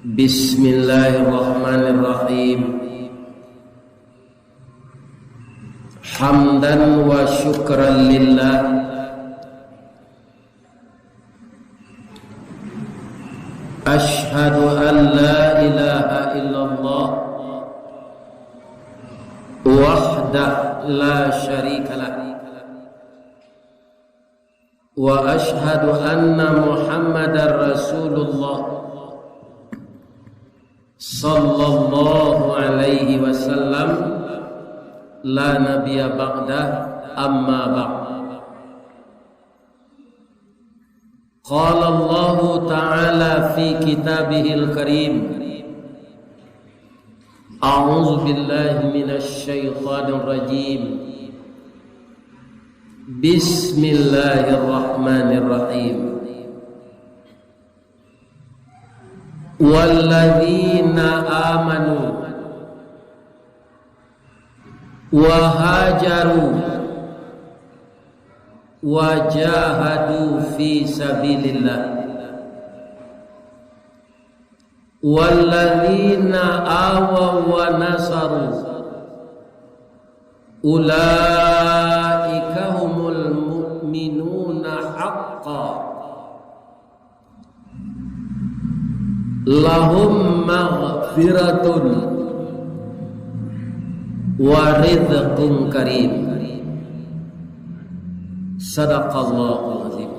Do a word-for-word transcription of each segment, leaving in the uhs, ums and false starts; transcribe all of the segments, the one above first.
Bismillahirrahmanirrahim. Hamdan wa syukran lillah. Asyhadu an la ilaha illallah wahdah la syarikalah. Wa asyhadu anna Muhammadar Rasulullah sallallahu alaihi wasallam, la nabiyya ba'dah, amma ba'd. Qala Allahu ta'ala fi kitabihil karim, a'udzu billahi minasy syaithanir rajim. Bismillahirrahmanirrahim. Walladzina amanu wa hajaru wa jahadu fi sabilillah. Walladzina awaw wa nasaru, ulaika humul mu'minuna haqqan. Lahum maghfiratun wa rizqun karim. Sadaqallahul azim.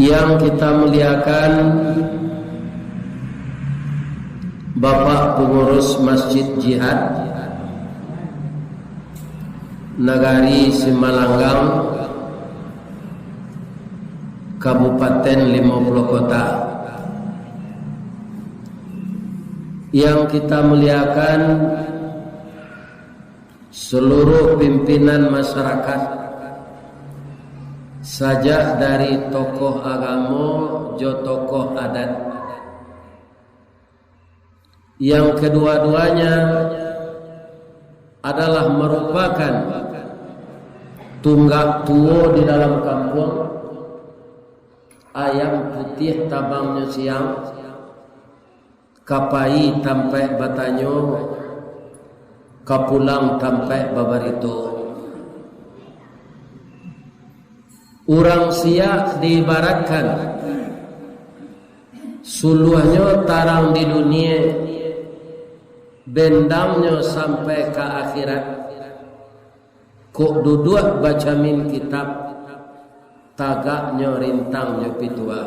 Yang kita muliakan, Bapak Pengurus Masjid Jihad Nagari Simalanggang, Kabupaten Limo Puluh Kota. Yang kita muliakan, seluruh pimpinan masyarakat, sajak dari tokoh agamo jo tokoh adat, yang kedua-duanya adalah merupakan tunggak tuo di dalam kampuang, ayam putiah tabangnyo siang, ka pai tampaik batanyo, ka pulang tampaik babarito. Urang siak diibaratkan suluahnyo tarang di dunie, bendangnyo sampai ka akhirat. Kok duduak bacamin kitab, tagaknyo rintang jo pitua.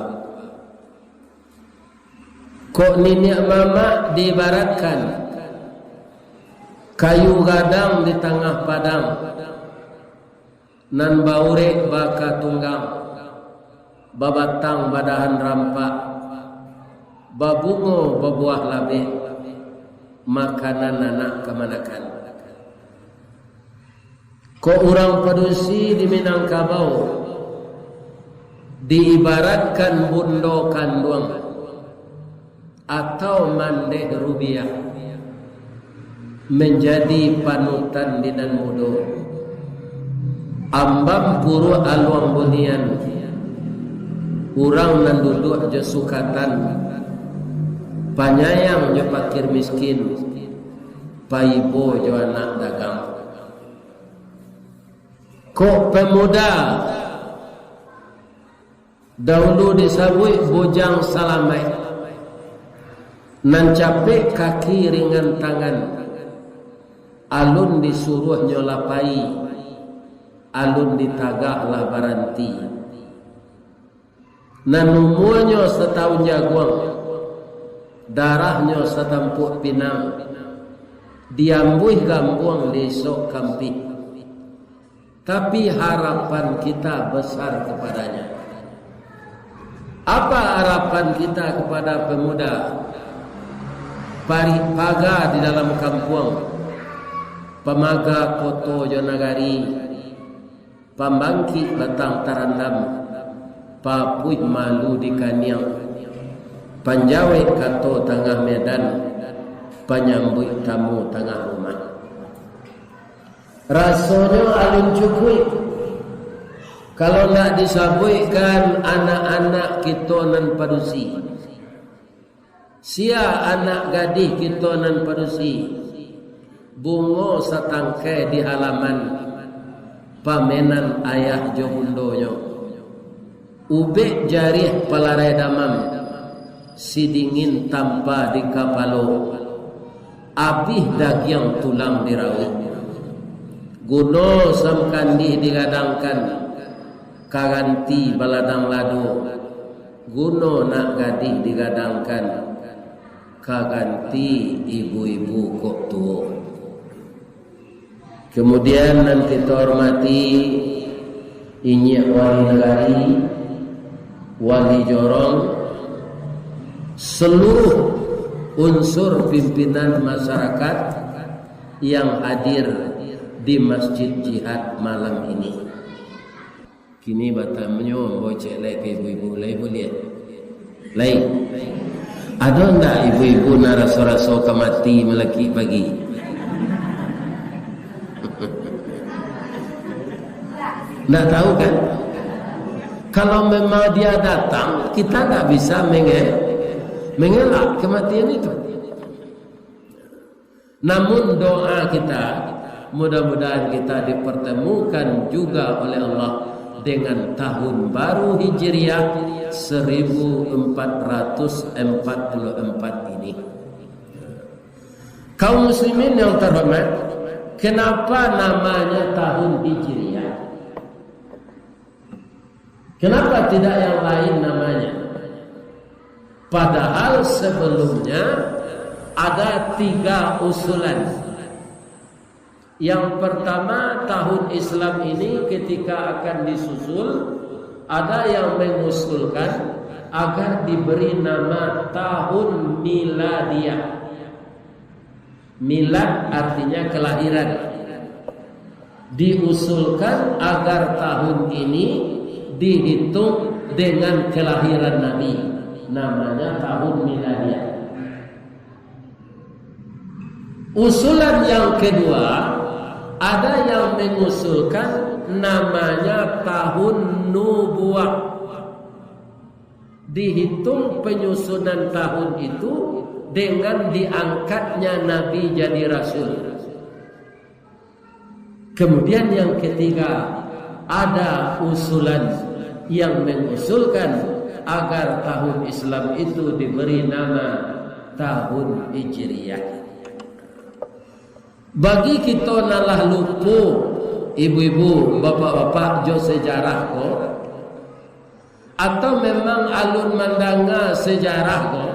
Kok niniak mamak diibaratkan kayu gadang di tangah padang, nan baurek baka tunggang, babatang badahan rampak, babungo babuah labeh, makanan anak kamanakan. Kok urang padusi di Minangkabau diibaratkan bundo kanduang atau mandeh rubiah, manjadi panutan di nan mudo. Ambam puruak aluang bunian, urang nan duduak jo sukatan, panyayang jo pakir miskin, paibo jo anak dagang. Kok pemuda, dahulu disabuik Bujang Salamaik, nan capek kaki ringan tangan, alun disuruahnyo lah pai, alun ditagah lah baranti. Nan umuanyo sataun jaguang, darahnyo satampuak pinang, diambuih gambuang di isok kampih. Tapi harapan kita besar kepadanya. Apa harapan kita kepada pemuda? Parik paga di dalam kampuang, pamaga koto jo nagari, pambangkik batang tarandam, papuih malu di kaniang, panjawek kato tangah medan, panyambuik tamu tangah rumah. Rasonyo alun cukuik, kalau ndak disabuikkan anak-anak kito nan padusi. Sia anak gadih kito nan padusi. Bungo satangkai di halaman, pamenan ayah jo bundonyo. Ubek jariah palarai damam, sidingin tampa di kapalo, abih dagiang tulang dirauik. Guno samkandih digadangkan, ka ganti baladang lado. Guno nak gadih digadangkan, ka ganti ibu-ibu kok tuo. Kemudian nan kito hormati, inyiak wali nagari, wali jorong, seluruh unsur pimpinan masyarakat yang hadir di Masjid Jihad malam ini. Kini batanyo ambo cek lai ka ibu-ibu, lai buliah? Lai. Ado ndak ibu-ibu nan raso-raso ka mati malakik pagi? Ndak tahu kan? Kalau memang dia datang, kita ndak bisa menge-, mengelak kematian itu. Namun doa kita, mudah-mudahan kita dipertemukan juga oleh Allah dengan tahun baru Hijriah seribu empat ratus empat puluh empat ini. Kaum muslimin yang terhormat, kenapa namanya tahun Hijriah? Kenapa tidak yang lain namanya? Padahal sebelumnya ada tiga usulan. Yang pertama, tahun Islam ini ketika akan disusul, ada yang mengusulkan agar diberi nama tahun miladiah. Milad artinya kelahiran. Diusulkan agar tahun ini dihitung dengan kelahiran Nabi. Namanya tahun miladiah. Usulan yang kedua, ada yang mengusulkan namanya tahun nubuah. Dihitung penyusunan tahun itu dengan diangkatnya Nabi jadi rasul. Kemudian yang ketiga, ada usulan yang mengusulkan agar tahun Islam itu diberi nama tahun Hijriah. Bagi kito nan lah lupo, ibu-ibu, bapak-bapak, jo sejarah ko, atau memang alun mandanga sejarah ko,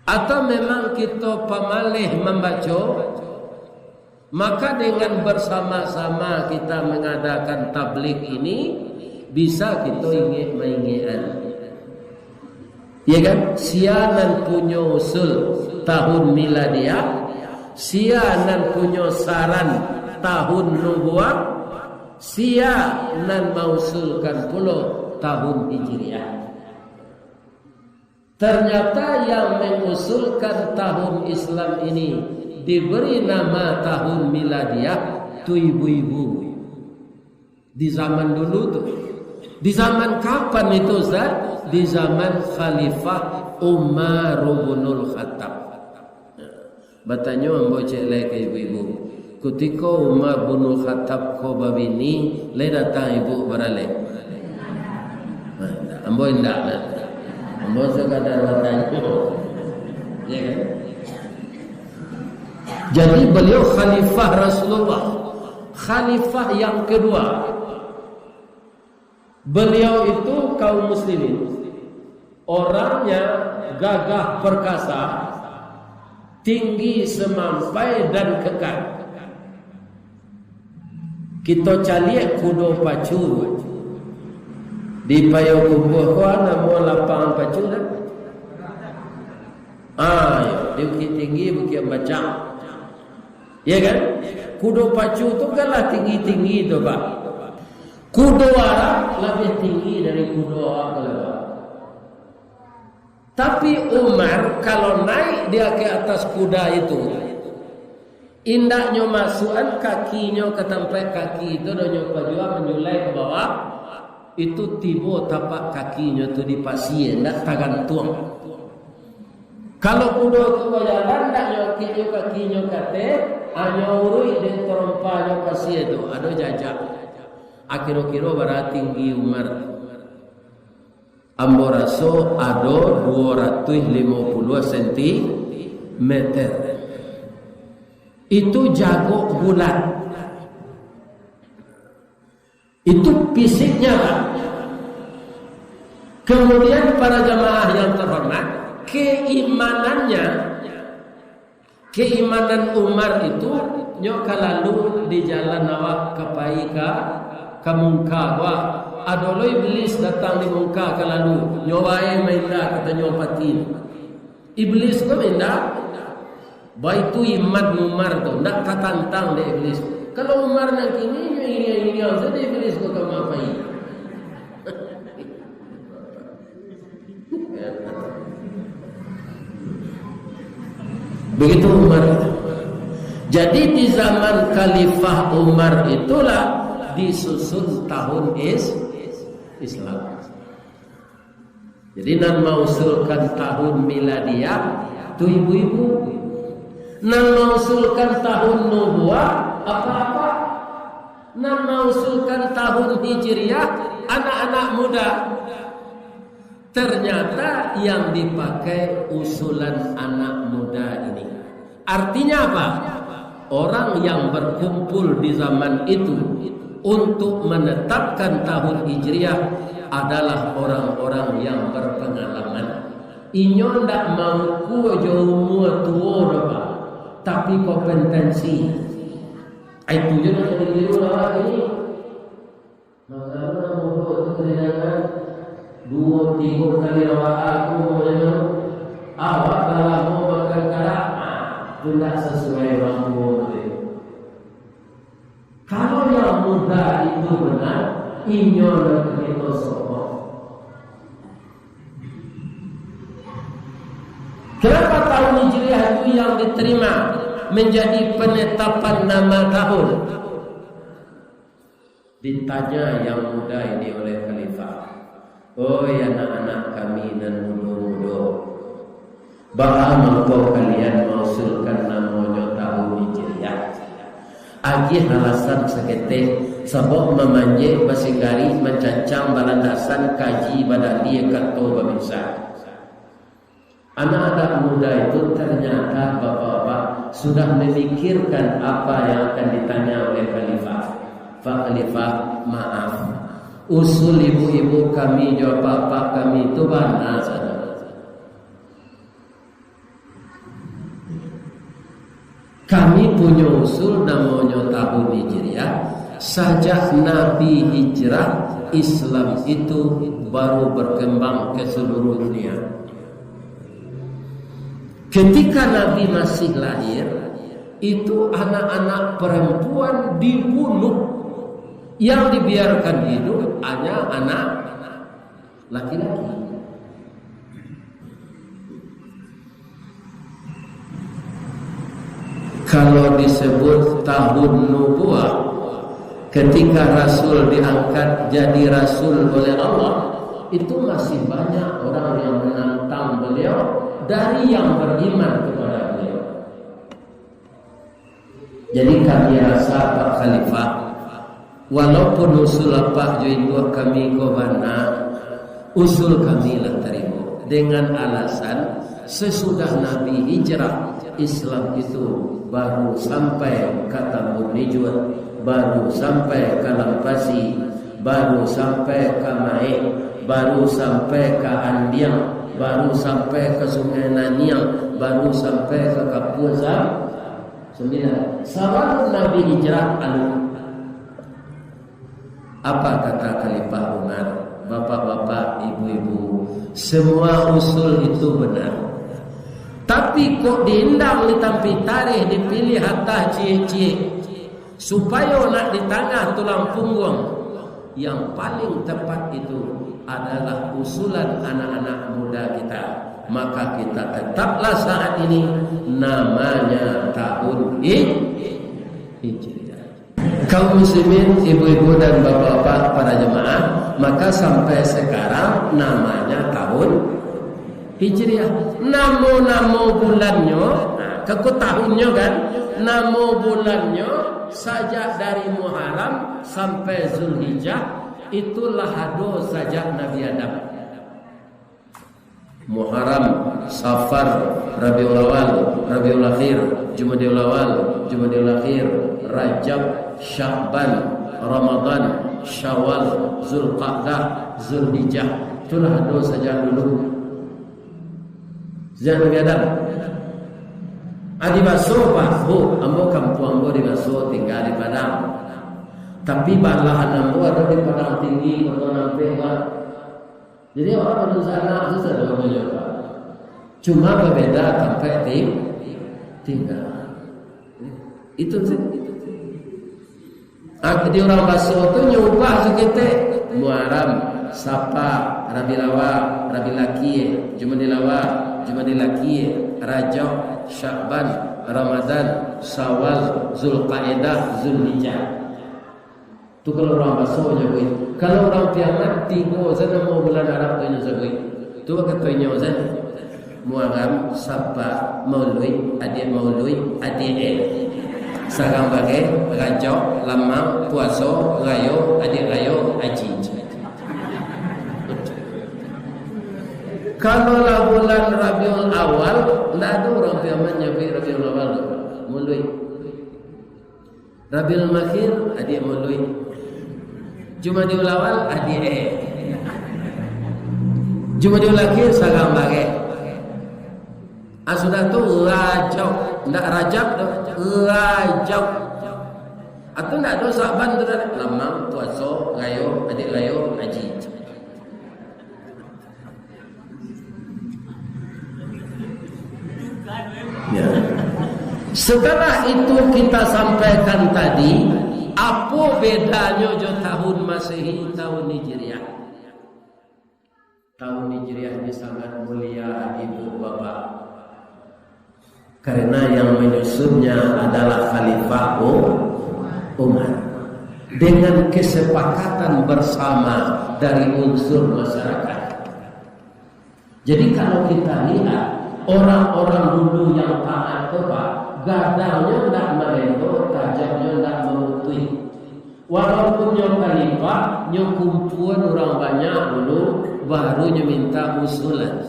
atau memang kito pamaleh mambaco, maka dengan bersama-sama kita mengadakan tabligh ini, bisa kito ingek maingekan. Ya kan? Sia nan punyo usul tahun miladiah, sia nan punyo saran tahun nubuah, sia nan mausulkan pulo tahun hijriah. Ternyata yang mengusulkan tahun Islam ini diberi nama tahun miladiah tu ibu-ibu. Di zaman dulu tu. Di zaman kapan itu, Ustaz? Di zaman Khalifah Umar bin Khattab. Batanyo ambo cek lai ka ibu-ibu. Kutiko Umar bin Khattab ko babini, lai datang ibu baralek? Nah, ambo indak lah. Ambo sekadar batanyo. Ya kan? Jadi beliau khalifah Rasulullah. Khalifah yang kedua. Beliau itu kaum muslimin. Orangnya gagah perkasa, tinggi semampai dan kekar. Kito caliak kudo pacu. Di Payokumbuah ko namo lapang pacu dah. Ah, yo, di Bukittinggi, Bukit Bacang. Ya kan? Kudo pacu tu kan lah tinggi-tinggi tu, Pak. Kudo Arab lebih tinggi dari kudo awak tu lah, Pak. Tapi Umar kalau naik dia ke atas kuda itu, indaknyo masukan kakinyo ke tampek kaki itu, donyo pajuang manjulai ke bawah, Itu tibo tapak kakinyo tu di pasie, ndak tagantuang. Kalau kudo tu bajalan, ndak nyo angkek jo kakinyo ka ateh, anyo uruik dek tarompahnyo pasie tu, ado jajak. Akiro-kiro bara tinggi Umar? Ambo raso ado duo ratuih limo puluah sentimeter. Itu jagok bulat. Itu fisiknya, Pak. Kemudian, para jamaah yang terhormat, keimanannya, keimanan Umar itu, nyo ka lalu di jalan awak ka pai ka, ka mungka, wah, ado lo Iblis datang di mungka ka lalu, nyo wae mainda, katanyo pati. Iblis ko indak. Baitu iman Umar tu, ndak tatantang dek Iblis. Kalau Umar nan kini, nyo iriang-iriang sajo Iblis ko ka mapai. Begitu Umar. Jadi, di zaman Khalifah Umar itulah disusun tahun is-, Islam. Jadi, nan mausulkan tahun miladiah tu ibu-ibu. Nan mausulkan tahun nubuah, apak-apak. Nan mausulkan tahun hijriah, anak-anak muda. Ternyata yang dipakai usulan anak muda ini. Artinya apa? Orang yang berkumpul di zaman itu untuk menetapkan tahun Hijriah adalah orang-orang yang berpengalaman. Inyo ndak mauku jo umua tuo doh, Pak, tapi kompetensi. Itu je nak jadi tiru lah ini. Mangana mudo tu kahilangan duo tigo kali rawaan tu, macam tu. Awak balamo makan karak, ah, tu ndak sasuai urang tuo tu. Kalau yang muda itu benar, inyo nan kito sokong. Kenapa tahun Hijriah itu yang diterima menjadi penetapan nama tahun? Ditanya yang muda ini oleh Khalifah, "Oi anak-anak kami nan mudo-mudo, baa mangko kalian mausulkan namonyo tahun Hijriah?" Agiah alasan saketek, sabab mamanjek, basinggari, mancancang, balandasan, kaji, badalih, kato, babisa. Anak-anak muda itu ternyata bapak-bapak sudah memikirkan apa yang akan ditanya oleh Khalifah. "Pak Khalifah, maaf, usul ibu-ibu kami jo apak-apak kami itu bana sajo. Kami punyo usul namonyo tahun Hijriah, sajak Nabi hijrah, Islam itu baru berkembang ke seluruh dunia. Ketika Nabi masih lahir, itu anak-anak perempuan dibunuh. Yang dibiarkan hidup hanya anak laki-laki." Kalau disebut tahun nubuah, ketika Rasul diangkat jadi Rasul oleh Allah, itu masih banyak orang yang menantang beliau dari yang beriman kepada beliau. Jadi, kami rasa, Pak Khalifah, walaupun usul apak jo induak kami ko bana, usul kami lah tarimo. Dengan alasan, sesudah Nabi hijrah, Islam itu baru sampai ka Tambun Ijuak, baru sampai ka Lampasi, baru sampai ka Maek, baru sampai ka Andiang, baru sampai ka Sungai Naniang, baru sampai ka Kapua Sa-, Sambilan. Sabalun Nabi hijrah, anu, apa kata Khalifah Umar? Bapak-bapak, ibu-ibu, semua usul itu benar. Tapi kok diindang di tampih tareh, dipilih atah ciek-ciek, supayo nak di tangah tulang pungguang? Yang paling tepat itu adalah usulan anak-anak muda kita. Maka kita tetaplah saat ini namanya tahun Hij-, Hijriah. Kaum muslimin, ibu-ibu dan bapak-bapak para jemaah, Maka sampai sekarang namanya tahun Hijriah. Namo-namo bulannyo, nah, keko tahunnyo kan, namo bulannyo sajak dari Muharram sampai Zulhijjah, itulah ado sajak Nabi Adam. Muharram, Safar, Rabiul Awal, Rabiul Akhir, Jumadil Awal, Jumadil Akhir, Rajab, Sya'ban, Ramadan, Syawal, Zulqa'dah, Zulhijjah. Itulah ado sajak dulu. Sajak Nabi Adam. Adi baso, Pak, Bu, ambo kampuang ambo di baso, tingga di Padang. Tapi balahan ambo ado di Padang Tinggi, Koto Nampek, Pak. Jadi, orang Padang Sanak tu sadonyo, Pak. Cuma babeda tampek ti-, tingga. Itu sih. Ah, di urang baso tu nyo ubah saketek. Muharram, Safar, Rabiul Awal, Rabiul Akhir, Jumadil Awal, Jumadil Akhir, Rajab, Sya'ban, Ramadan, Syawal, Zulqa'dah, Zulhijjah. Tu kalau urang baso nyabuik. Kalau urang Piaman, tigo sajo namo bulan Arab tu inyo sabuik. Tu bakato inyo sajo. Muharram, Safar, Maulud, Adiak Maulud, Adiak El. Sarang bagai, Rajab, Lamang, Puaso, Rayo, Adiak Rayo, Aji. Kalau lah bulan Rabiul Awal, ndak ado urang Piaman nyabuik Rabiul Awal tu. Maulud. Rabiul Akhir, Adiak Maulud. Jumadil Awal, Adiak El. Jumadil Akhir, sarang bagai. Ah, sudah tu, Rajab. Ndak Rajab tu, Rajab. Atau ndak ado Sa'ban tu dah. Lamang, Puaso, Rayo, Adiak Rayo, Aji. Ya. Setelah itu kita sampaikan tadi, apo bedanyo jo tahun Masehi, tahun Hijriah? Tahun Hijriah ni sangat mulia, Ibu Bapak. Karena yang menyusunnya adalah Khalifah U-, Umar. Dengan kesepakatan bersama dari unsur masyarakat. Jadi, kalau kita lihat, orang-orang dulu yang taat tu, Pak, gadangnyo ndak malendo, tajamnyo ndak mamutuih. Walaupun nyo khalifah, nyo kumpuan urang banyak dulu, baru nyo minta usulan.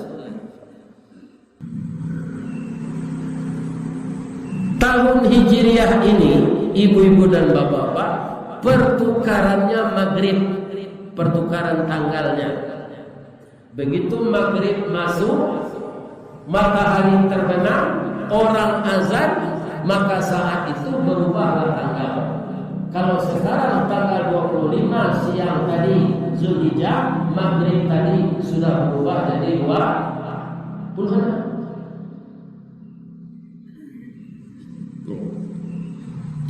Tahun Hijriah ini, ibu-ibu dan bapak-bapak, pertukarannya Maghrib, pertukaran tanggalnya. Begitu Maghrib masuk, matahari terbenam, orang azan, maka saat itu berubahlah tanggal. Kalau sekarang tanggal dua puluh lima siang tadi, Zulhijjah, Maghrib tadi sudah berubah jadi dua puluh enam.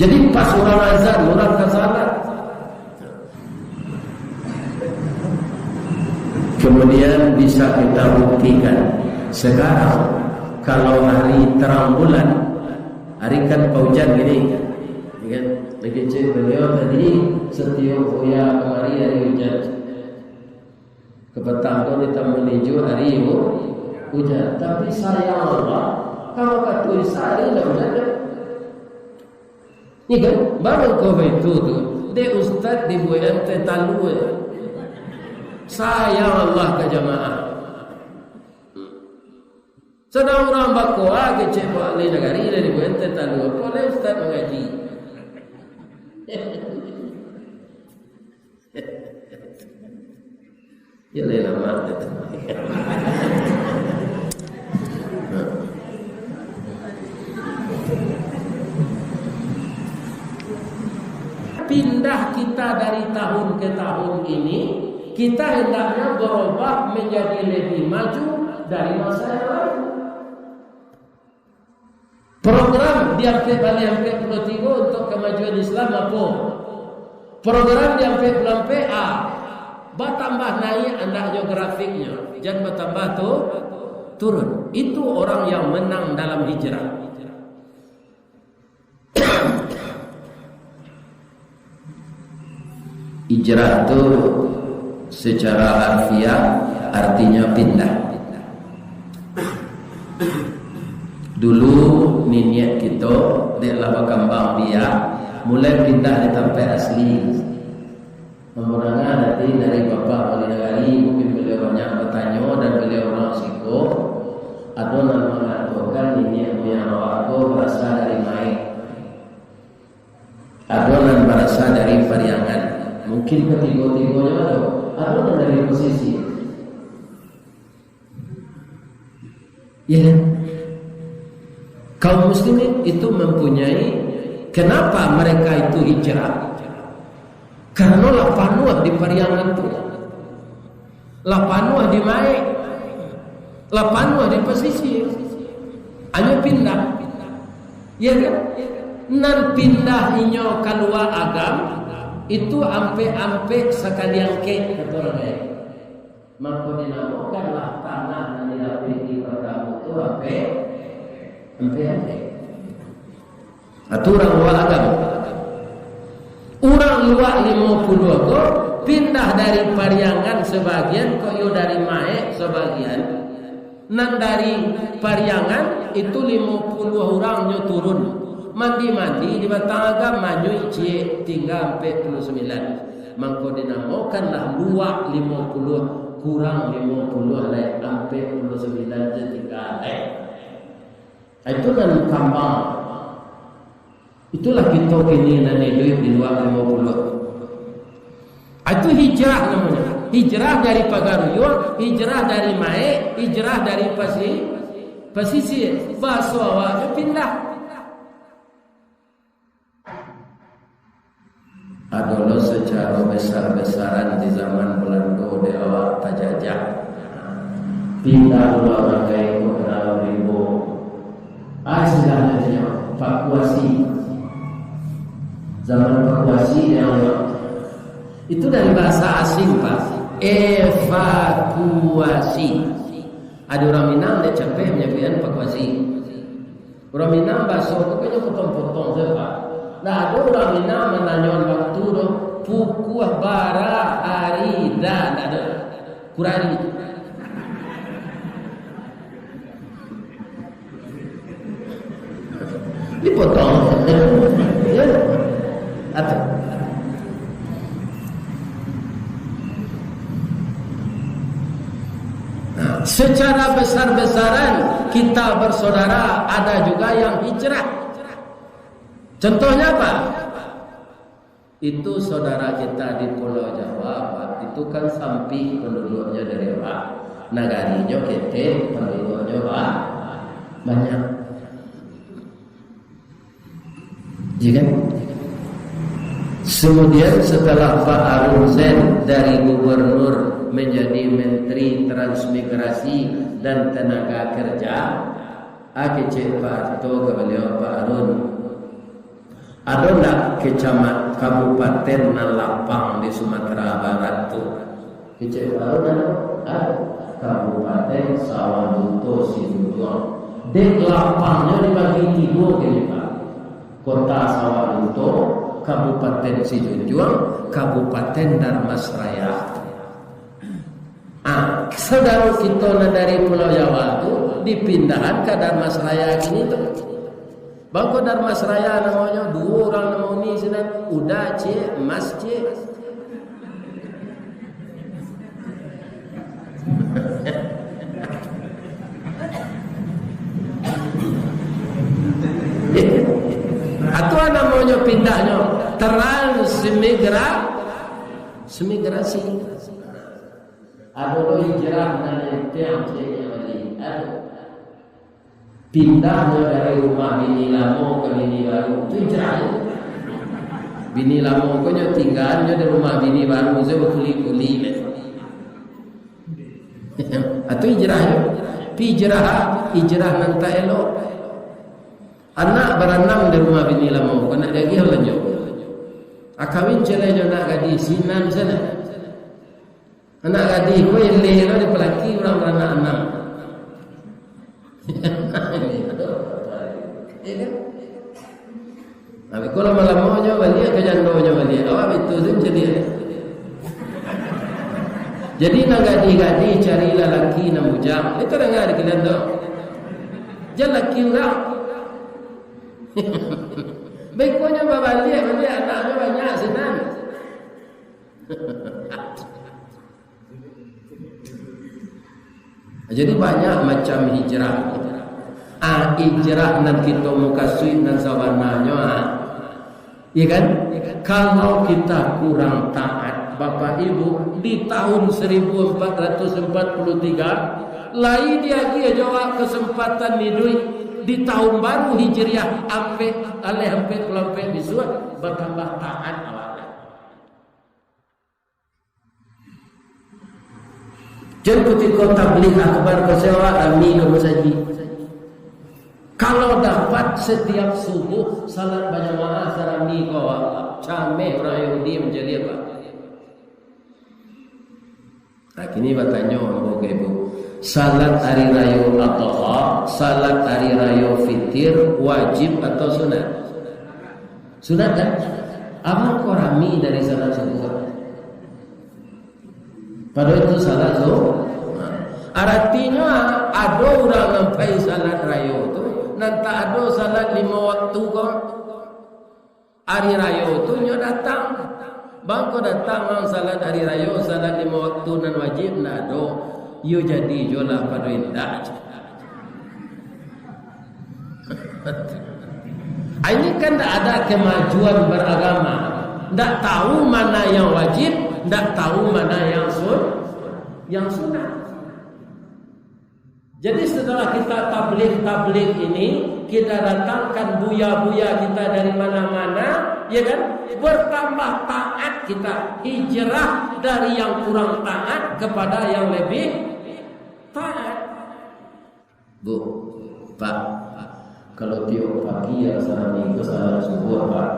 Jadi, pas urang azan, urang ka salat. Kemudian bisa kita buktikan. Sekarang, kalau hari terang bulan, hari kan paujan gini, ya kan? Lagi cek beliau tadi, setiap buya kamari hari ujan. Kapatang ko di Taman Ijo hari u-, ujan. Tapi sayang Allah, kalau katuju sahari indak ujan doh. Iya kan? Baru ko baitu tu. Dek ustaz dibuekan teh talua. Sayang Allah ka jamaah. Sadang urang bakoa kecek Pak Ahli Nagari dari Buente Talua, apo lai ustaz mangaji? Ya, lai lama tu. Pindah kita dari tahun ke tahun ini, kita hendaknya berubah menjadi lebih maju dari masa yang lalu. Program di ampek baleh ampek puluah tigo untuk kemajuan Islam apo? Program di ampek puluah ampek, ah, batambah naik andaknyo grafiknyo, jan batambah tu turun. Itu orang yang menang dalam hijrah. Hijrah tu Secara harfiah, artinya pindah. Dulu niniak kito dek lah bakambang biak, mulai pindah di tampek asli. Ambo danga tadi dari Bapak Wali Nagari, mungkin baliau banyak batanyo dan baliau urang siko, ado nan mangatokan niniak muyang awak ko barasa dari Maek. Ado nan barasa dari Pariangan. Mungkin katigo-tigonyo ado. Ado nan dari Pasisia. Ya kan? Kaum muslimin itu mempunyai, kenapa mereka itu hijrah? Karena lah panuah di Pariangan tu. Lah panuah di Maek, lah panuah di Pasisia. Hanyo pindah. Ya kan? Nan pindah inyo kalua Agam, itu ampek-ampek sakali angkek, kato urang Maek. Mako dinamokanlah tanah nan dilapik di partamo tu ampek, ampek-ampek. Nah, tu urang luak Agam. Urang luak limo puluah ko pindah dari Pariangan sabagian, kok iyo dari Maek sabagian. Nan dari Pariangan itu limo puluah urang nyo turun. Mandi-mandi di Batang Agam, manyuik ciek, tingga ampek puluah sambilan. Mangko dinamokanlah luak limo puluah, kurang limo puluah lai, ampek puluah sambilan je tingga lai. Itu nan kambang. Itulah kito kini nan iduik di luak limo puluah. Itu hijrah namonyo. Hijrah dari Pagaruyuang, hijrah dari Maek, hijrah dari Pasi-, Pasisia. Bahaso awaknyo pindah. Ado lo sacaro besar-besaran di zaman Balando dek awak tajajah. Pindah pulo urang kayo ko ka dalam rimbo. Ah, istilahnya dinyo, pakuasi. Zaman pakuasi yang itu dari bahasa asing, Pak. Evakuasi. Ado urang Minang dek capek manyabuikkan pakuasi. Urang Minang baso tu kan potong-potong sajo, Pak. Ndak ado urang Minang mananyo waktu tu, pukua bara ari, ndak, ndak ado. Kurang ari. Dipotong. Ya. Atau Secara besar-besaran kita bersaudara, ada juga yang hijrah. Contohnya apa? Itu saudara kita di Pulau Jawa, Pak, itu kan sampih penduduknya dari awak. Nagarinyo ketek, penduduknya ba-, banyak. Ya kan? Kemudian setelah Pak Harun Zain dari gubernur menjadi menteri transmigrasi dan tenaga kerja, ah, kecek Pak Harto ka baliau, "Pak Harun, ado ndak kecamat-, kabupaten nan lapang di Sumatera Barat tu?" Kecek Pak Harun ado, ado. Kabupaten Sawahlunto Sijunjuang. Dek lapangnyo dibagi tigo kini, Pak. Kota Sawahlunto, Kabupaten Sijunjuang, Kabupaten Dharmasraya. Ah, sagalo kito nan dari Pulau Jawa tu dipindahan ka Dharmasraya kini tu. Bangko Dharmasraya namonyo, duo urang namo ni sinan, uda ciek, mas ciek. Atu namonyo pindahnyo transmigra-, smigrasi. Ado lo hijrah nan enteng ciek bali. Ado. Pindahnyo dari rumah bini lamo ka bini baru, tu hijrah. Bini lamo ko nyo tinggaannyo di rumah bini baru, se bakuli-kuli be. Atu hijrah yo. Pi hijrah, hijrah nan tak elok. Anak baranam di rumah bini lamo ko, nak diagiah balanjo. Akawin celai jo anak gadih, sinan sajo. Anak gadih ko eleh lo dipalaki urang baranak anam. Ya kan? Nah, beko lamo-lamonyo baliak ka jandonyo baliak. Awak bitu tu jadi. Jadi, nan gadih-gadih, carilah laki nan bujang. Itu danga di kalian tu. Jan laki urang. Baikonyo babaliak, baliak anaknyo banyak sinan. Jadi, banyak macam hijrah. Ah, hijrah nan kito mukasuik nan sabananyo, ah. Ya kan? Kalau kita kurang taat, Bapak Ibu, di tahun seribu empat ratus empat puluh tiga, lai diagiah jo awak kesempatan iduik di tahun baru Hijriah, ampek, aleh ampek puluah ampek bisuak, batambah taat awak. Jan kutiko tabligh akbar ko, awak rami ka masajik. Kalau dapat setiap subuh salat bajamaah sarami ko, awak cameh urang Yahudi manjadi apa? Nah, kini batanyo ambo ka ibu, salat hari rayo Adha, salat hari rayo Fitir, wajib atau sunat? Sunat, kan? Abang ko rami dari salat subuh. Padahal itu salat subuh. Nah, aratinyo, ado urang nan pai salat rayo tu, nan tak ado salat limo waktu ko. Hari rayo tu nyo datang. Bang ko datang, bang, salat hari rayo, salat limo waktu nan wajib, ndak ado. Iyo jadi jo lah, pado indak. Ini kan ndak ada kemajuan beragama. Ndak tahu mana yang wajib, ndak tahu mana yang sun-, yang sunat. Jadi, setelah kita tabligh-tabligh ini, kita datangkan buya-buya kita dari mana-mana, ya kan? Bertambah taat kita, hijrah dari yang kurang taat kepada yang lebih taat. Bu, Pak, kalau tiok pagi yang sarami ko salat subuh, Pak,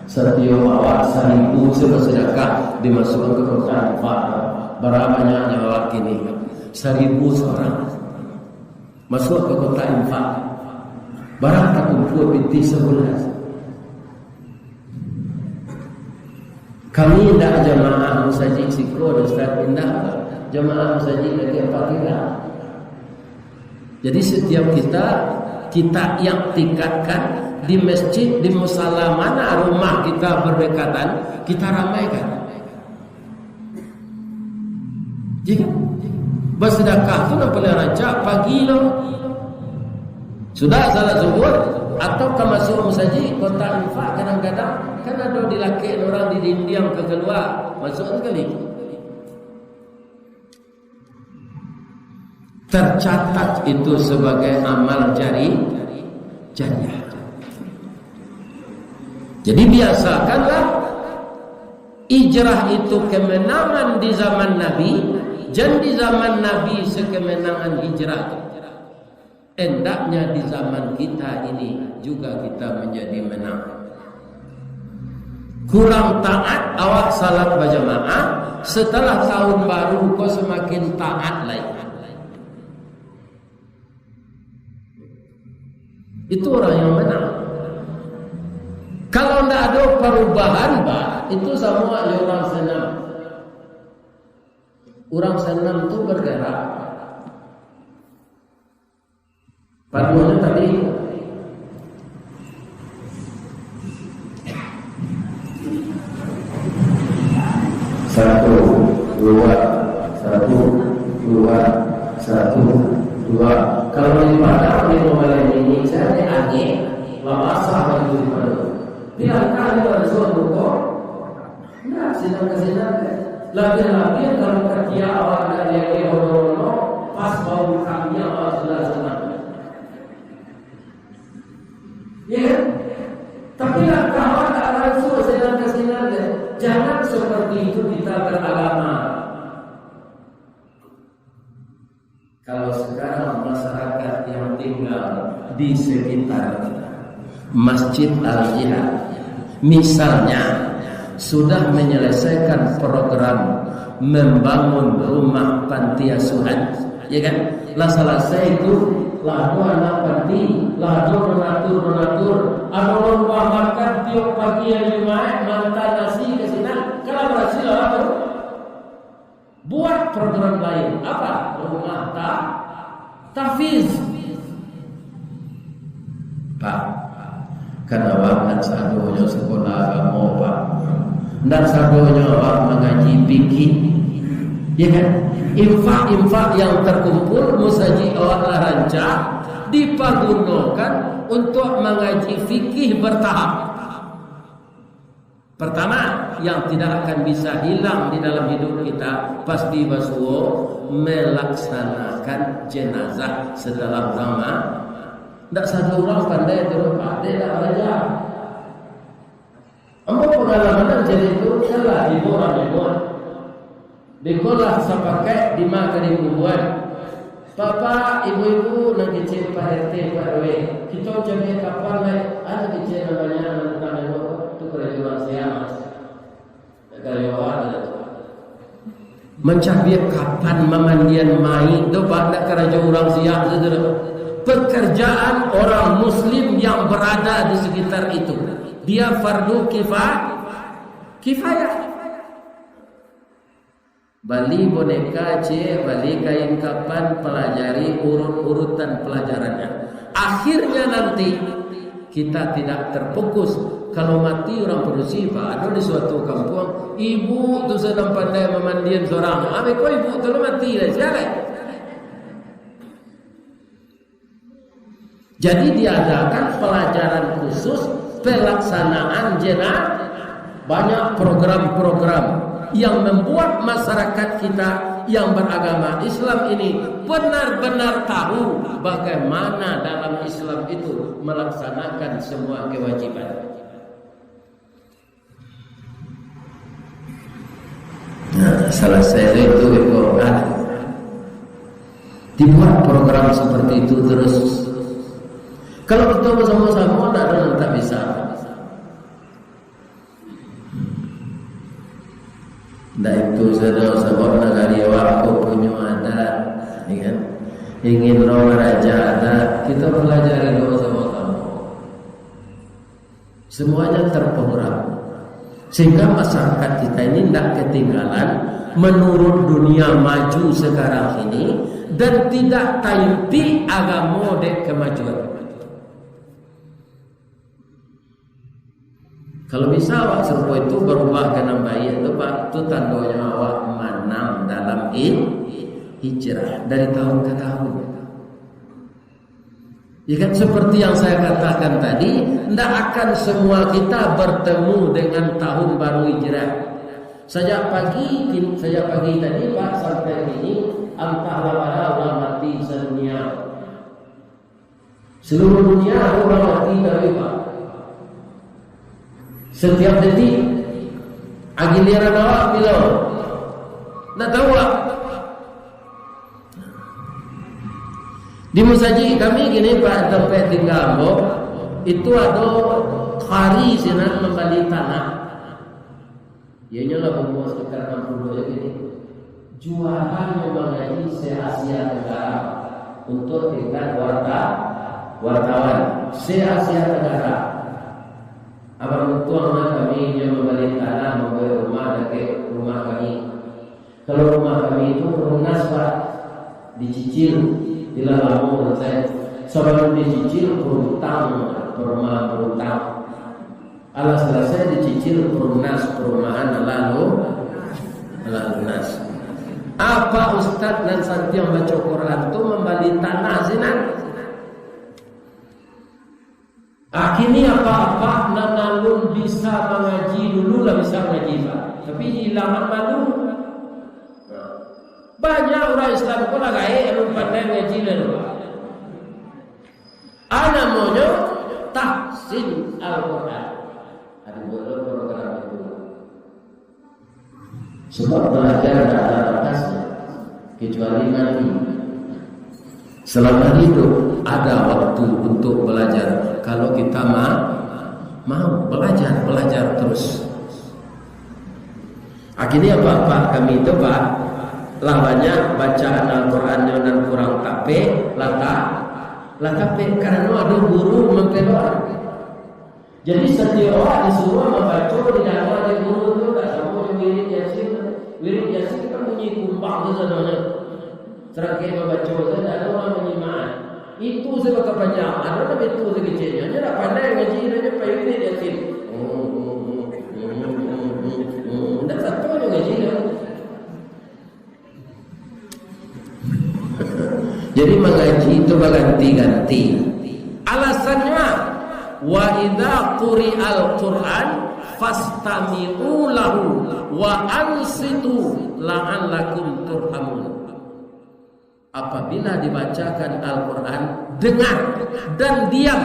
satiok awak saribu se basadakah, dimasuakkan ka kotak infak, bara banyaknyo awak kini? Saribu surang. Masuak ka kotak infak. Bara takumpua pitih sabulan? Kami indak jamaah masajik siko, Ustaz, indak. Jamaah masajik lagi ampek kira. Jadi, setiap kita, kita yang tingkatkan di masjid, di musala mana rumah kita berdekatan, kita ramaikan. Jadi, basadakah tu nan paling rancak pagi lo. Sudah salat subuh, atau ka masuak masajik, kotak infak kadang-kadang kan ado dilakek urang di dindiang ka kalua, masuak sakali. Tercatat itu sebagai amal jari-, jariah. Jadi, biasakanlah hijrah itu kemenangan di zaman Nabi, jan di zaman Nabi se kemenangan hijrah tu. Hendaknya di zaman kita ini juga kita menjadi menang. Kurang taat awak salat bajamaah, setelah tahun baru ko semakin taat lai. Itu orang yang menang. Kalau ndak ada perubahan, bah, itu sama aja orang senam. Orang senam tu bergerak. Paduanyo tadi, satu, dua, satu, dua, satu, dua. Kalau di padang, di rumah lain ini, saya angin, babasah baju di padang. Di langkah ni langsung buka. Nah, sinan ka sinan. Labiah-labiah kalau katiak awak ndak diagiah oleh Allah, pas bau kami awak sudah senang. Ya kan? Tapi langkah awak ndak langsung sinan ka sinan, deh. Jangan seperti itu kita beragama. Kalau sekarang masyarakat yang tinggal di sekitar Masjid Al-Jihad, misalnya, sudah menyelesaikan program membangun rumah panti asuhan, ya kan? Lah salasai itu, lah ado anak panti, lah ado donatur-donatur, ado rumah makan tiok pagi hari Jumaat, maanta nasi ka sinan, kan lah barasil lah tu. Buat program lain. Apa? Rumah ta-, tahfiz. Pak, kan awak ndak sadonyo sekolah agamo, Pak. Ndak sadonyo awak mangaji fikih. Ya kan? Infak-infak yang terkumpul, musajik awak lah rancak, dipagunokan untuk mangaji fikih bertahap. Pertama, yang tidak akan bisa hilang di dalam hidup kita, pasti basuo, melaksanakan jenazah setelah urang ma-, ndak satu urang pandai tu, Pak, dek ndak baraja. Ambo pangalaman nan jadi tu, salah di urang yang buat. Dikolah sapakaik di ma ka dikubuan. Bapak, ibu-ibu, nan kecek Pak R T, Pak R W, kito mancaliak kapan lai, ado kecek nan banyak nan datang dulu, tu karajo urang siang, Mas. Karajo awak tu. Mancaliak kapan mamandian mayik tu, Pak, ndak karajo urang siang tu, tu. Pekerjaan orang muslim yang berada di sekitar itu, dia fardu kifa-, kifayah. Bali boneka, cek, bali kain kapan, pelajari urut-urutan pelajarannya. Akhirnya nanti, kita tidak terfokus. Kalau mati urang padusi, Pak, ado di suatu kampuang, ibu tu sadang pandai mamandian surang. Abih ko ibu tu lah mati lah, sia lai. Jadi, diadakan pelajaran khusus pelaksanaan jenazah. Banyak program-program yang membuat masyarakat kita yang beragama Islam ini benar-benar tahu bagaimana dalam Islam itu melaksanakan semua kewajiban. Nah, salasai itu, iko, ah, dibuat program seperti itu terus. Kalau kita bersama-sama, ndak ada yang tak bisa. Ndak itu sajo, sabab nagari awak ko punyo adat, ya kan? Ingin lo maraja adat, kita pelajari dulu sama-sama. Semuanya terprogram. Sehingga masyarakat kita ini ndak ketinggalan menurut dunia maju sekarang ini dan tidak tainti agamo dek kemajuan. Kalau bisa awak sarupo itu barubah ka nan baiak tu, Pak, tu tandonyo awak manang dalam hi-, hijrah dari tahun ke tahun. Ya kan, seperti yang saya katakan tadi, ndak akan semua kita bertemu dengan tahun baru Hijrah. Sajak pagi, sajak pagi tadi, Pak, sampai kini, antah lah bara urang mati sadunia. Seluruh dunia urang mati taruih, Pak. Setiap detik, giliran awak bilo? Ndak tahu, Pak. Di musajik kami kini, Pak, tampek tingga ambo, itu ado qari sinan mambali tanah. Ianyo lah baumua sekitar anam puluah tahun kini. Juaranyo mangaji se-Asia Tenggara untuk tingkat warta-, wartawan se-Asia Tenggara. Abang untuang lah kami inyo mambali tanah, mambuek rumah dakek rumah kami. Kalau rumah kami tu perunas, Pak, dicicil, bila lamo salasai. Sabalun dicicil, berutang, perumahan berutang. Alah salasai dicicil, perunas, perumahan alah lu-, alah lunas. Apak ustad nan santiang baco Quran tu mambali tanah sinan? Kini apak-apak nan alun bisa mangaji dulu lah bisa mangaji, Pak. Tapi ilangan malu. Banyak urang Islam ko lah gaek alun pandai mangaji lai, Pak. A namonyo tahsin Al-Quran. Ado buek lo program itu. Sebab balajar ndak ado batasnyo, kecuali mati. Selama hidup ada waktu untuk belajar, kalau kita ma-, mau belajar, belajar terus. Kini apak-apak kami tu, Pak, lah banyak bacaan Al-Quran nan kurang tapek, lah ta-, lah tapek, karano ado guru mampelok. Jadi, satiok awak disuruah mambaco, didanga dek guru tu, ndak samo jo wirid Yasin. Wirid Yasin Bunyi kumbang tu sadonyo. Sarangkek mambaco sajo, ndak ado urang manyimak. Itu se bakapanjang, ado nan itu se keceknyo. Nyo ndak pandai ngaji, nyo payuik Yasin. Ndak sato nyo ngaji nyo. Jadi mangaji tu baganti-ganti. Alasannyo, "Wa idza quri'al Qur'an fastami'u lahu wa ansitu la'allakum turhamun." Apabila dibacakan Al-Quran, dengar dan diam.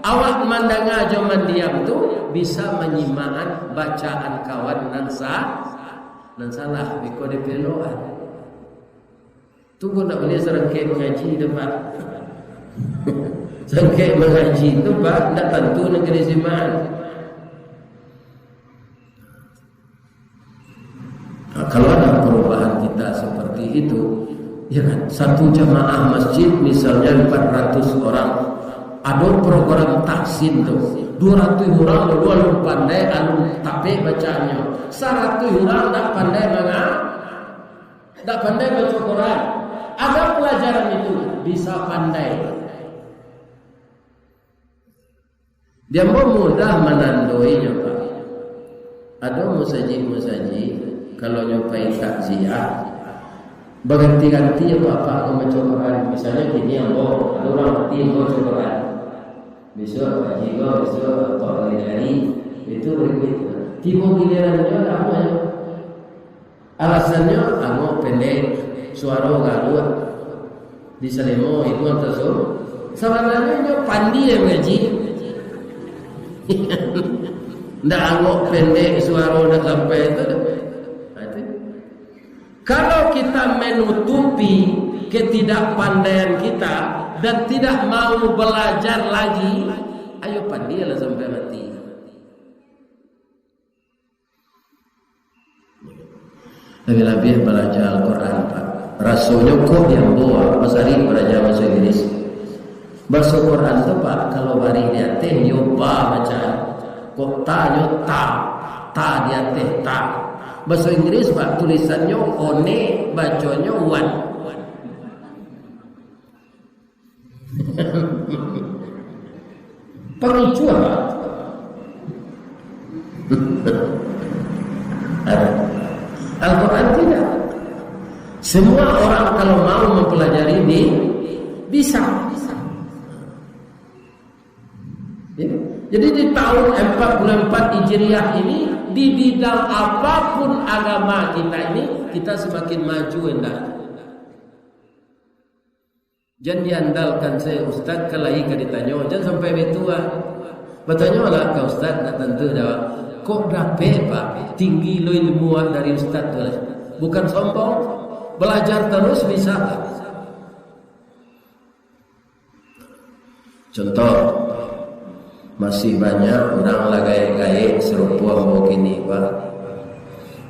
Awak mandanga jo mandiam tu bisa manyimaan bacaan kawan nan sa-, nan salah, biko dipeloan. Tunggu, ndak buliah sarangkek mangaji tu, Pak. Sarangkek mangaji tu, Pak, ndak tantu nan ka disimaan. Nah, kalau ada perubahan kita seperti itu, ya kan, satu jamaah masjid misalnya empat ratus orang, ada program tahsin tu, dua ratus orang lalu alun pandai, alun tapek bacaannyo, saratus orang ndak pandai manga-, ndak pandai baca Quran. Ada pelajaran itu, bisa pandai. Di ambo mudah manandoinyo, Pak. Ado musajik-musajik, kalau nyo pai takziah, baganti-ganti apak-apak ko maco Quran. Misalnyo kini ambo, ado urang mati, ambo maco Quran. Bisuak Pak Haji ko, bisuak Pak Haji. Itu berikutnya. Tibo giliran nyo, dah ambo nyo. Alasannyo, angok pendek, suaro garuak, di salemo, itu nan tasuruah. Sabananyo inyo pandai mangaji. Ndak angok pendek, suaro ndak sampai tu. Nah, itu. Kalau kita menutupi ketidakpandaian kita dan tidak mau belajar lagi, ayo pandailah sampai mati. Labiah-labiah balaja Al-Quran, Pak. Rasonyo kok di ambo, ah, Mas Ari balaja bahaso Inggris. Bahaso Quran tu, Pak, kalau barih di ateh, yo ba macam, kok ta nyo ta, ta di ateh ta. Bahaso Inggris, Pak, tulisannyo one, baconyo one. Paricuah. Al-Quran tidak. Semua orang kalau mau mempelajari, bi-, bisa. Ya. Jadi di tahun empat puluh empat Hijriah ini, di bidang apapun agama kita ini, kita semakin maju, endak? Jan diandalkan sajo ustaz, ka lai ka ditanyo, jan sampai baitu ah. Batanyolah ka ustaz, ndak tantu doh. Kok dapek, Pak, tinggi lo ilmu dari ustaz tu lah. Bukan sombong, balajar tarus bisa. Contoh, masih banyak urang lah gaek-gaek sarupo ambo kini, Pak.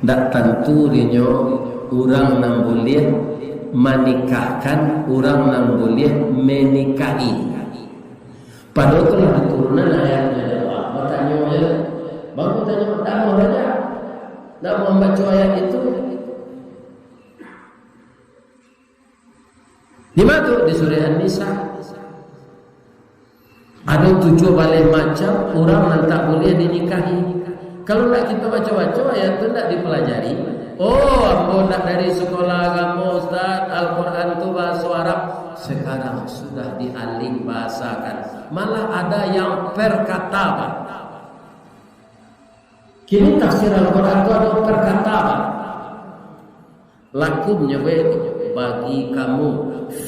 Ndak tantu dinyo urang nan buliah manikahkan, urang nan buliah menikahi. Padahal tu lah diturunan ayatnyo, Pak. Batanyo je. Baru tanyo, ndak amuah baca. Ndak amuah mambaco ayat itu. Di ma tu? Di Surah An-Nisa. Ado tujuah baleh macam urang nan tak buliah dinikahi. Kalau ndak kito baco-baco, ayat tu ndak dipelajari. Oh, ambo ndak dari sekolah agamo, Ustaz. Al-Quran tu bahaso Arab. Sekarang sudah dialih bahasakan. Malah ada yang perkata, Pak. Kini tafsir Al-Quran tu ado perkata, Pak. Lakum nyo be, bagi kamu,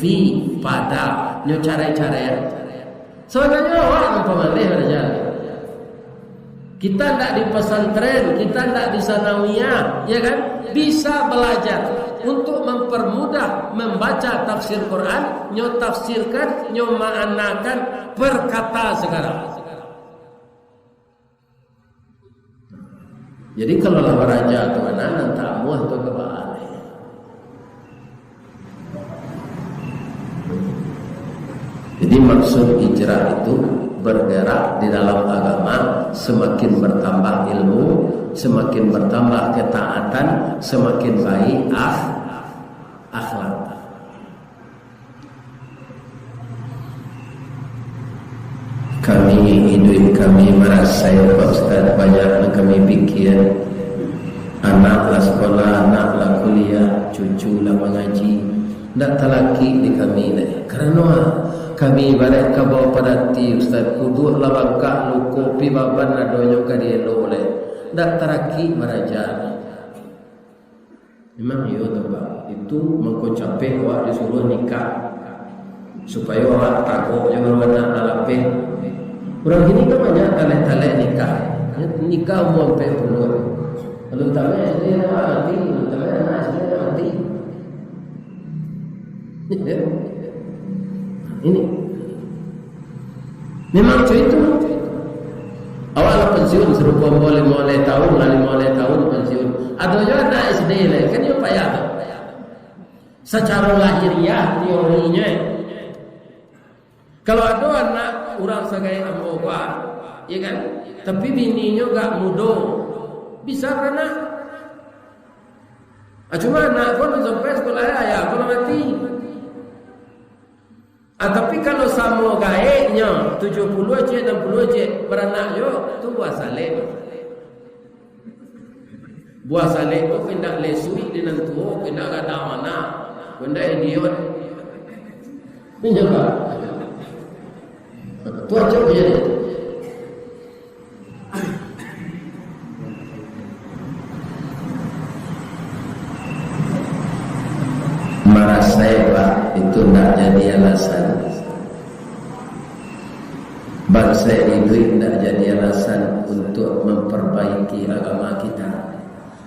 fi, pada, nyo carai-carai. Sabananyo awak nan pamaleh balajar. Kita ndak di pesantren, kita ndak di sanawiyah, ya kan? Bisa belajar untuk mempermudah membaca tafsir Quran, nyo tafsirkan, nyo maanakan perkata sekarang. Jadi, kalau lah baraja tu, anak nan tamuah tu ka baa lai. Jadi, maksud hijrah itu bergerak di dalam agama, semakin bertambah ilmu, Semakin bertambah ketaatan, semakin baik akh-, akhlak. Kami, iduik kami marasai, Pak Ustaz, banyak nan kami pikir. Anak lah sekolah, anak lah kuliah, cucu lah mangaji. Ndak talakik di kami lai. Karano kami ibarat kabau padati, Ustaz, kuduak lah bangkak, luko pi baban adonyo ka dielo lai. Ndak talakik baraja. Memang iyo tu, Pak. Itu mangko capek awak disuruah nikah. Supayo awak tagok jo baru anak lah lapeh. Urang kini kan banyak talek-talek nikah. Nikah umua ampek puluah. Lalu tamat S D lah mati, lalu tamat anak S D lah mati. Ini. Memang cak itu. Awak lah pensiun, sarupo ambo limo baleh tahun, lah limo baleh tahun pensiun. Ado juo anak S D lai, kan iyo payah tu. Sacaro lahiriah teorinyo, kalau ado anak urang sagai ambo ko, iyo kan? Tapi bininyo agak mudo, bisa baranak. Ah, cuma anak ko alun sampai sakolah, ayah ko lah mati. Ah, tapi kalau samo gaeknyo, tujuah puluah ciek, anam puluah ciek, baranak juo, tu buah salek. Buah salek tu kok indak lesuik di nan tuo, kok indak gadang anak, kok indak idiot. Iyo, Pak. Tu acok je. Marasai, Pak, itu ndak jadi alasan. Bansaik iduik ndak jadi alasan untuk memperbaiki agama kita.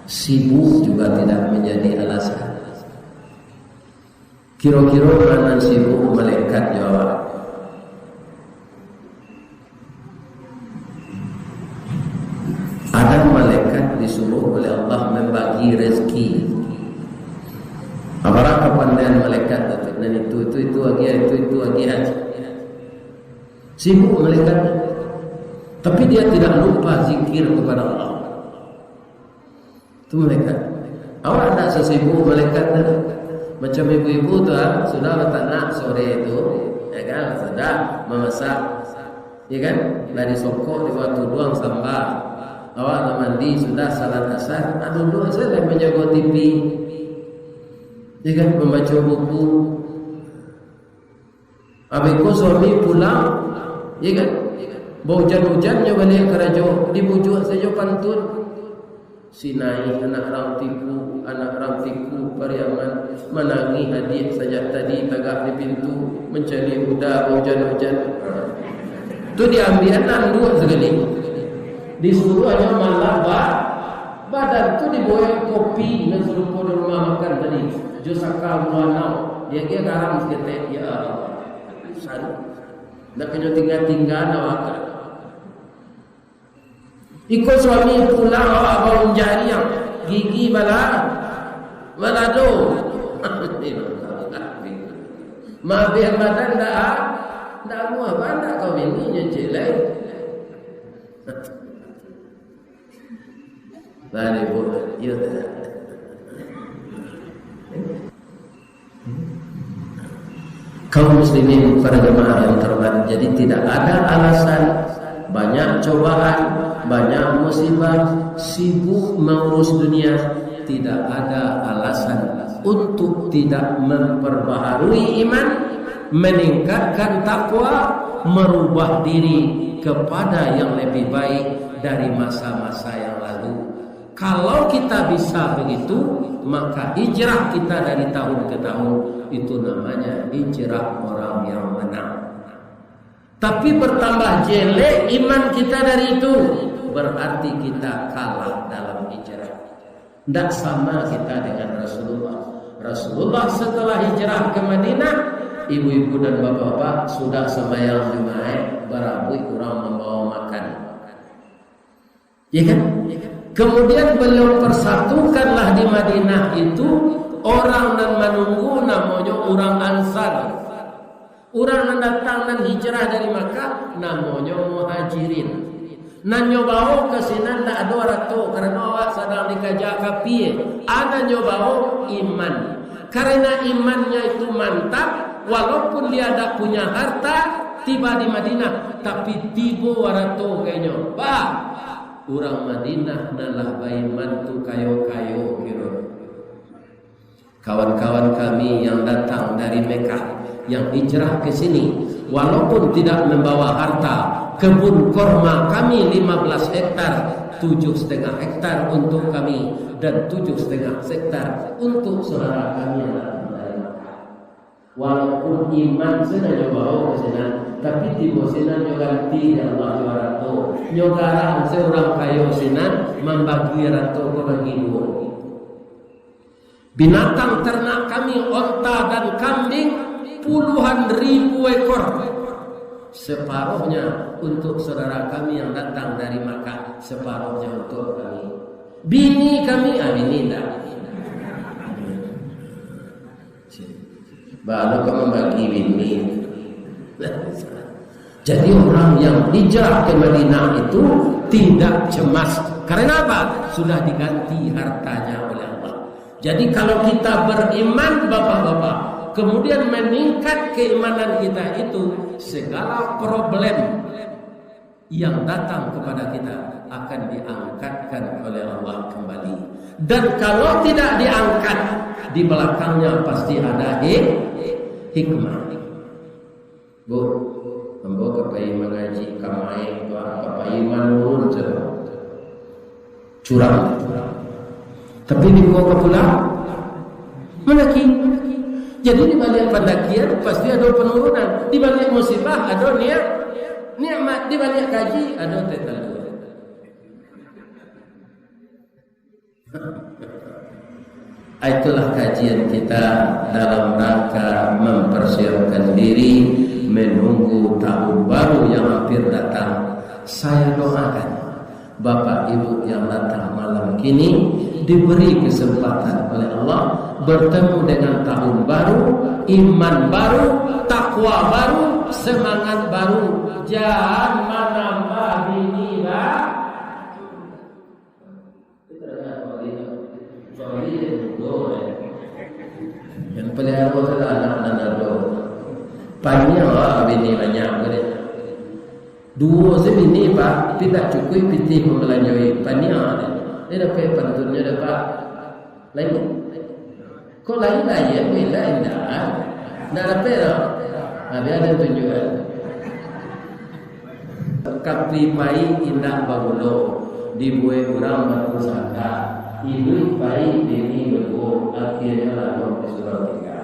Sibuk juga tidak menjadi alasan. Kiro-kiro ma nan sibuk malaikat jo awak? Ada malaikat disuruh oleh Allah membagi rezeki. Apalah kapandaian malaikat tu? Nan itu, itu, itu agiah, itu, itu agiah. Sibuk malaikat. Tapi dia tidak lupa zikir kepada Allah. Tu malaikat. Awak ndak sasibuk malaikat tu. Macam ibu-ibu tu, ah, sudah batanak sore tu, ya kan, sudah mamasak, ya kan, lah disokok di bawah tuduang samba. Awak lah mandi, sudah salat asar, ah, duduak sajo lah manjago T V, ya kan, mambaco buku. Abih ko suami pulang, ya kan? Baujan-ujan nyo baliak karajo, dibujuak sajo pantun. Sinai anak rang tiku, anak rang tiku Pariaman, manangih adiak sajak tadi tagak di pintu, mancaliak uda baujan-ujan. Tu diambiak nan duo sakali. Disuruahnyo malah ba-, badan tu dibuek kopi nan sarupo di rumah makan tadi, jo saka buah anau. Diagiah garam saketek, ya Allah. San. Ndak kanyo tingga-tingga nak makan. Iko suami pulang awak baun jariang, gigi bala-, balado. Mabeh badan ndak a-, ndak amuah, bandak kau bini nyo cek lai. Lah, Ibu, iyo tak? Kaum muslimin, para jemaah yang terhormat, jadi tidak ada alasan, banyak cobaan, banyak musibah, sibuk mengurus dunia, tidak ada alasan untuk tidak memperbaharui iman, meningkatkan takwa, merubah diri kepada yang lebih baik dari masa-masa yang lalu. Kalau kita bisa begitu, maka hijrah kita dari tahun ke tahun itu namanya hijrah orang yang menang. Tapi bertambah jelek iman kita dari itu, berarti kita kalah dalam hijrah. Ndak sama kita dengan Rasulullah. Rasulullah setelah hijrah ke Madinah, ibu-ibu dan bapak-bapak sudah sembahyang Jumaat, barabuik urang mambawa makan. Ya kan? Kemudian beliau persatukanlah di Madinah itu orang nan manunggu namonyo urang Ansar. Urang nan datang nan hijrah dari Makkah namonyo Muhajirin. Nan nyo bawo ka sinan ndak ado arato, karano awak sadang dikaja kapie. A nan nyo bawo iman. Karena imannya itu mantap, walaupun dia ndak punya harta, tiba di Madinah, tapi tibo arato ka inyo. Bah, urang Madinah nan lah baiman tu kayo-kayo kiro. Kawan-kawan kami yang datang dari Mekah, yang hijrah ke sini, walaupun tidak membawa harta, kebun korma kami lima belas hektar, tujuh setengah hektar untuk kami, dan tujuh setengah hektar untuk saudara kami yang datang dari Mekah. Walaupun iman sajo nyo bawo ka sinan, tapi tibo sinan nyo ganti dek Allah jo arato. Nyo garang se urang kayo sinan mambagi arato ko bagi duo. Binatang ternak kami, onta dan kambing, puluhan ribu ekor. Separohnya untuk saudara kami yang datang dari Makkah, separohnya untuk kami. Bini kami, ah, bini indak. Baru kau membagi bini. Jadi orang yang hijrah ke Madinah itu tidak cemas. Karena apa? Sudah diganti hartanya oleh Allah. Jadi kalau kita beriman, bapak-bapak, kemudian meningkat keimanan kita itu, segala problem yang datang kepada kita akan diangkatkan oleh Allah kembali. Dan kalau tidak diangkat, di belakangnya pasti ada hik-, hikmah. Bu, ambo ka pai mangaji ka Maek tu, ka pai manurun sajo. Curang. Tapi di ko ka pulang, mandaki. Jadi di baliak pandakian pasti ado penurunan. Di baliak musibah ado nia-, nikmat. Di baliak kaji ado teh talua. Itulah kajian kita dalam rangka mempersiapkan diri menunggu tahun baru yang hampir datang. Saya doakan Bapak Ibu yang datang malam kini diberi kesempatan oleh Allah bertemu dengan tahun baru, iman baru, takwa baru, semangat baru. Jan manambah bini ba- Yang pelihara salah anak nan ado. Paniang lah bini banyak ko deh. Duo se bini, Pak, tapi ndak cukuik pitih mambalanjoi. Paniang deh. Dia dapek pantunnyo dah, Pak. Lain. Kok lain lah, iyo, indak, indak. Indak dapek doh. Nah, bia den tunjuakan. Kapi pai indak bagulo, dibuek urang bapusaka. Iduik pai bini baduo, akhianyo lalok disuruah tingga.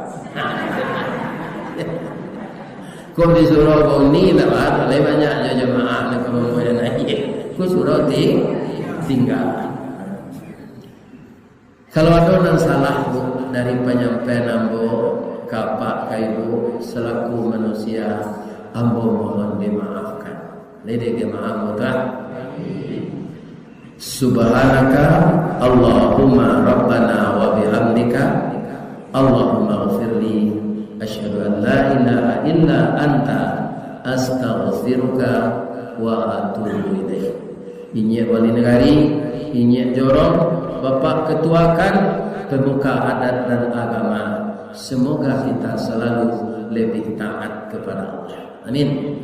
Kok disuruah bauni, indak ba-, lai banyak jo jamaah nak ka rumah nan lain. Kok suruah ting-, tingga. Kalau ado nan salah, Bu, dari panyampaian ambo ka Apak ka Ibu, salaku manusia, ambo mohon dimaafkan. Lai dek maaf, Bu, kan? Subhanaka Allahumma Rabbana wa bihamdika, Allahumma ghafirli, asyhadu an la ilaha illa anta, astaghfiruka wa atubu ilaik. Inyiak wali nagari, inyiak jorong, Bapak ketuakan, pemuka adat dan agama. Semoga kita selalu lebih taat kepada Allah. Amin.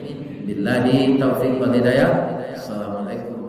Billahi taufiq wal hidayah. Assalamualaikum.